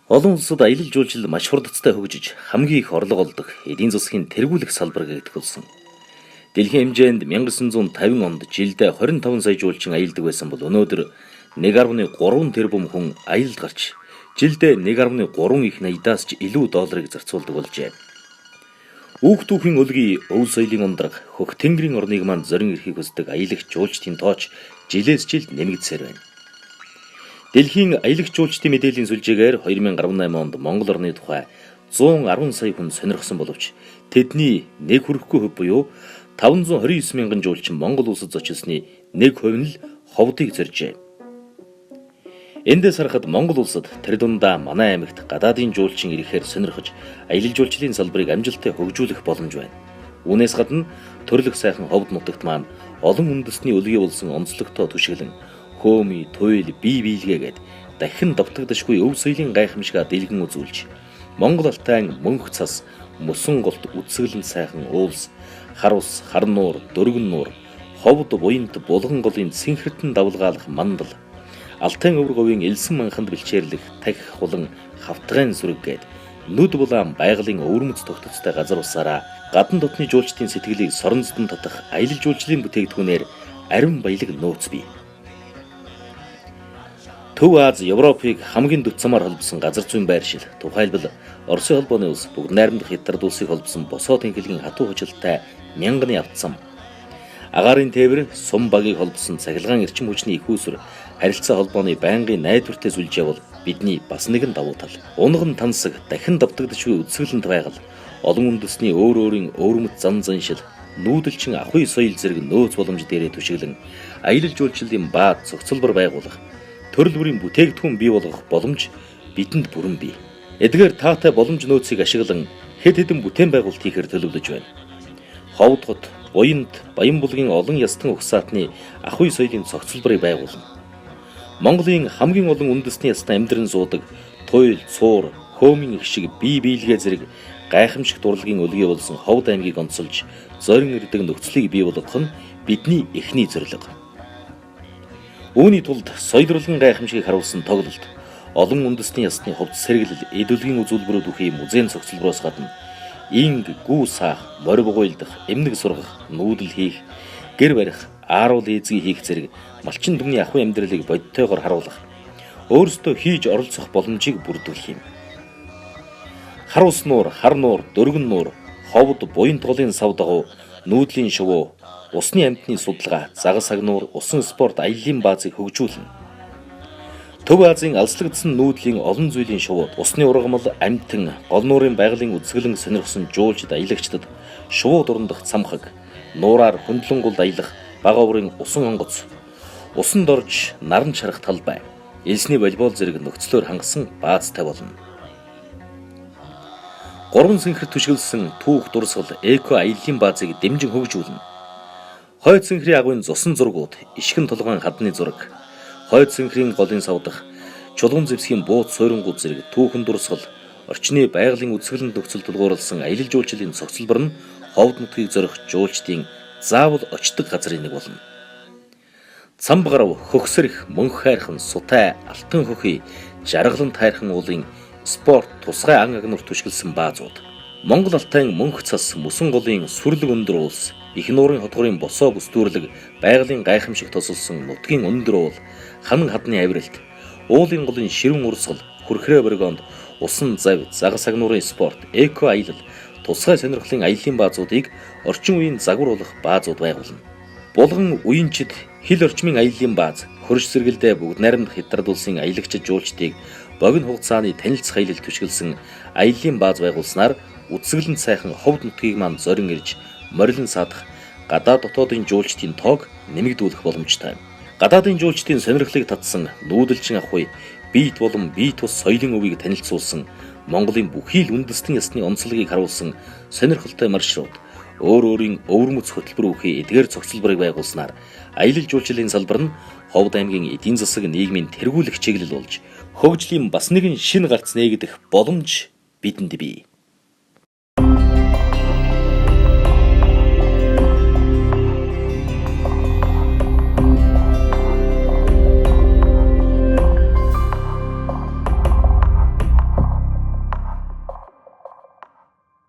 Олон улсад аялал жуулчлал маш хурдцтай хөгжиж, хамгийн их орлого олдог эдийн засгийн тэргүүлэх салбар гэгдэх болсон. Дэлхийн хэмжээнд 1950 онд жилдээ 25 сая жуулчин аялдаг байсан бол өнөөдөр 1.3 тэрбум хүн аялалд гарч, жилдээ 1.3 их 80-аас ч илүү долларыг зарцуулдаг болжээ. Үүх түүхийн өлгий, өв соёлын ундраг, хөх тэнгэрийн орныг маань зорин ирэхийг хүсдэг аялагч жуулчдын тоо ч жилээс жилд нэмэгдсээр байна. Дэлхийн аялагч жуулчдын мэдээллийн сүлжээгээр 2018 онд Монгол орны тухай 110 сая хүн сонирхсон боловч тэдний нэг хүрэхгүй хувь буюу 529 мянган жуулчин Монгол улсад зочилсны 1% нь л ховдыг зорьжээ. Эндээс харахад Монгол улсад тэр дундаа манай аймагт гадаадын жуулчин ирэхээр сонирхож аялал жуулчлалын салбарыг амжилттай хөгжүүлэх боломж байна. Үүнээс гадна төрлөх сайхан ховд нутагт маань олон үндэстний өлгий болсон онцлогтой түшиглэн хөөми, туйл, бие биелгээгээд дахин давтагдашгүй өв соёлын гайхамшигаа дэлгэн үзүүлж Монгол Алтайн мөнх цас, мөсөн голт үзэсгэлэн сайхан уулс, хар ус, хар нуур, дөргөн нуур, ховд, буянт, булган голын цэнхэртэн давлгаалах мандал, Алтайн өвөр говийн элсэн манханд бэлчээрлэх тахи хулан хавтгайн сүрэг гээд нүд булаан байгалийн өвөрмөц тогтцтой газар усаараа гадна дотны жуулчдын сэтгэлийг соронзон татах аялал жуулчлалын бүтээгдэхүүнээр ариун баялаг нөөц бий. Төв Ази, Европыг хамгийн дөт замаар холбосон газар зүйн байршил. Тухайлбал, Оросын холбооны улс бүгд найрамдах Хятад улсыг холбосон босоо тэнхлэгийн хатуу хучилтай мянганы авцсан. Агаарын тээвэр, сум багийг холбосон цахилгаан эрчим хүчний их үүсвэр, харилцаа холбооны байнгын найдвартай сүлжээ бол бидний бас нэгэн давуу тал. Унган тансаг, дахин давтагдашгүй үзэсгэлэнт байгаль, олон үндэсний өөр өөрийн өвөрмөц зан заншил, нүүдэлчин ахуй соёл зэрэг нөөц боломж дээрээ түшиглэн аялал жуулчлалын баад цогцолбор байгуулах, төрөл бүрийн бүтээгдэхүүн бий болгох боломж бидэнд бүрэн бий. Эдгээр таатай боломж нөөцийг ашиглан хэд хэдэн бүтээн байгуулалт хийхээр төлөвлөж байна. Ховд хот, Буянт, Баянбулгийн олон ястан угсаатны ахуй соёлын цогцолборыг байгуулна. Монголын хамгийн олон үндэсний ястан амьдран суудаг туйл, цуур, хөөмийн их шиг бие биелгээ зэрэг гайхамшигт урлагийн өлгий болсон Ховд аймгийг онцолж зорин ирдэг нөхцөлийг бий болгох нь бидний эхний зорилго. Үүний тулд соёл урлагийн гайхамшигыг харуулсан тоглолт, олон үндэсний ясны хувцас сэргэлэл, эд өлгийн үзүүлбэрүүд бүхий музейн цогцлбороос гадна инг, гүү саах, морь бугуйлдах, эмнэг сургах, нүүдэл хийх, гэр барих, ааруул эзгүй хийх зэрэг малчин түмний ахуй амьдралыг бодтойгоор харуулах, өөрсдөө хийж оролцох боломжийг бүрдүүлэх юм. Хар ус нуур, хар нуур, дөргөн нуур, ховд, буян толын сав дагуу нүүдлийн шувуу, усны амьтны судалгаа, загас агнуур, усан спорт аяллын баазыг хөгжүүлнэ. Төв Азийн алслагдсан нүүдлийн олон зүйлийн шувууд, усны ургамал, амьтан, гол нуурын байгалийн үзэсгэлэн сонирхсон жуулчид аялагчдад шувуу дурандах цамхаг, нуураар хөндлөн голд аялах бага оврын усан онгоц, усанд орж наран чарах талбай, элсний волейбол зэрэг нөхцлөөр хангасан баазтай болно. Гурван сэнхэр түшгэлсэн түүх дурсгал эко аяллын баазыг дэмжин хөгжүүлнэ. Хойд сэнхрийн агуйн зусан зургууд, ишгэн толгойн хадны зураг, хойд сэнхрийн голын савдах, чулуун зэвсгийн бууц суйрангууд зэрэг түүхэн дурсгал, орчны байгалийн үзэсгэлэн нөхцөл тулгуурласан аялал жуулчлалын цогцлбор нь ховд нутгийг зорих жуулчдын заавал очдог газрын нэг болно. Цамб гарав, хөхсөрх, мөнх хайрхан, сутай, алтан хөхий, жаргалан тайрхан уулын спорт, тусгай ан агнуур түшгэлсэн баазууд. Монгол Алтайн мөнх цас, мөсөн голын сүрлэг өндөр уулс, их нуурын хотгорын босоо бүстүүрлэг, байгалийн гайхамшиг тосолсон нутгийн өндөр уул, ханан хадны авиралт, уулын голын ширүүн урсгал, хөрхрээ боргоонд усан зав, загас агнуурын спорт, эко аялал, тусгай сонирхлын аяллын баазуудыг орчин үеийн загвар болох баазууд байгуулна. Булган уянчид хил орчмын аяллын бааз, хөрш сэргэлдээ бүгд найрамдах Хятад улсын аялагчид жуулчдыг богино хугацааны танилцах аялал түшгэлсэн аяллын бааз байгуулснаар үзэсгэлэнт сайхан ховд нутгийг маань зорин ирж морилон саадах гадаад дотоодын жуулчдын тоог нэмэгдүүлэх боломжтой. Гадаадын жуулчдын сонирхлыг татсан нүүдэлчин ахуй, биет болон бие тус соёлын өвийг танилцуулсан Монголын бүхий л үндэстэн ясны онцлогийг харуулсан сонирхолтой маршрут, өөр өөрийн өвөрмөц хөтөлбөр бүхий эдгээр цогцлборыг байгуулснаар аялал жуулчлалын салбар нь Ховд аймгийн эдийн засаг нийгмийн тэргүүлэх чиглэл болж хөгжлийн бас нэгэн шинэ гарц нээгдэх боломж бидэнд бий.